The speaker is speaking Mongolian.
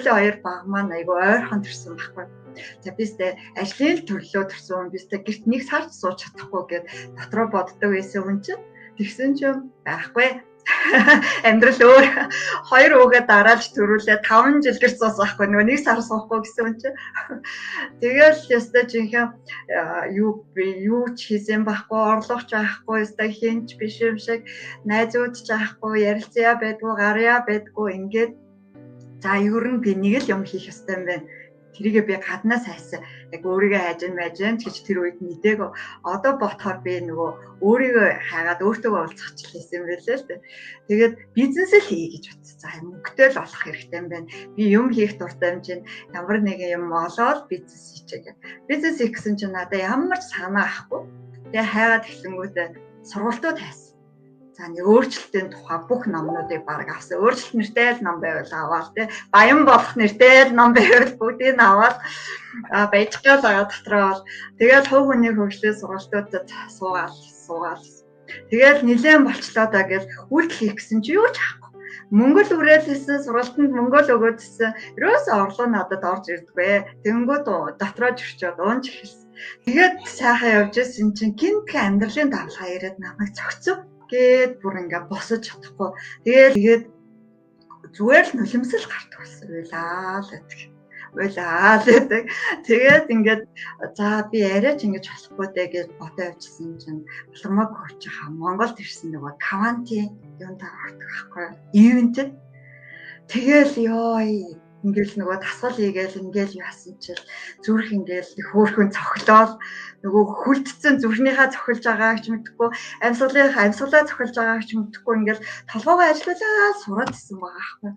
Сүүлийн хоёр баг маань айгүй ойрхон төрсэн байхгүй. За, би өстэй ажлын төрлөө төрсөн. Би өстэй гэрт нэг сарч сууж чадахгүй гэд дотроо боддог байсан хүн чинь тэгсэн чинь байхгүй, амьдрал өөр, хоёр үгээ дараалж төрүүлээ 5 жил гэрт суусан байхгүй, нөгөө нэг сар суухгүй гэсэн юм чи. Тэгэл ёстой жинхэнэ юу би юу ч хийсэн байхгүй, орлого ч байхгүй, ёстой хинч биш юм шиг, найзууд ч байхгүй, ярилцъя байдгүй, гарья байдгүй. Ингээд за, ер нь би нэг л юм хийх ёстой юм байна. Тэрийгээ би гаднаас хайсан. Яг өөрийгөө хайж байж гэж тэр үед мдээгүй. Одоо ботхоор би нөгөө өөрийгөө хайгаад өөртөө уулзахчлаа юм байлээ л дээ. Тэгээд бизнес л хийе гэж бодсон. За, мөнгөтэй л болох хэрэгтэй юм байна. Би юм хийх дуртай юм чинь ямар нэгэн юм олоод бизнес хийчихье гэх. Бизнес хийх гэсэн чинь надад ямар ч санаа авахгүй. Тэгээ хайгаад эхлэнгүүтээ сургалтууд хайсан. За, нэг өөрчлөлтийн тухай бүх номнуудыг баг авсан. Өөрчлөлт нэртэй л ном байвал аваад тий. Баян болох нэртэй л ном байвал бүгдийг нь аваад баяж гал байгаа дотроо бол тэгэл хувь хүний хөгжлийн сургалтуудад суугаал суугаал. Тэгэл нилээн болчлоо да гэж үйлдэл хийх гэсэн чи юу ч авахгүй. Мөнгө л үрээлсэн, сургалтанд мөнгө л өгөөдсөн. Ерөөсөө орлого надад орж ирдэггүй. Тэнгүүд дотроо жирчээд уунч эхэлсэн. Тэгээд сайхан явж исэн чинь гинт амьдралын давлгаа ирээд намайг цогцов гээд бүр ингээ босож чадахгүй. Тэгээд зүгээр л нулимсал гардаг болсон. Уйлаа л гэдэг. Уйлаа л гэдэг. Тэгээд ингээд за, би арай ч ингэж болохгүй дээ гэж бодоо явчихсан чинь Балармаг хурцхаа Монголд ирсэн нөгөө Каванти юунтаа ордог байхгүй юу? Ивентэд. Тэгэл ёо, ингээл нөгөө дасгал хийгээл ингээл яасан чил зүрх ингээл хөөхөн цохлоол, нөгөө хүлдсэн зүрхнийхээ цохилж байгааг ч мэдэхгүй, амьсгалынхаа амьсгалаа цохилж байгааг ч мэдэхгүй, ингээл толгоогоо ажиллуулаад сураад исэн байгаа байхгүй.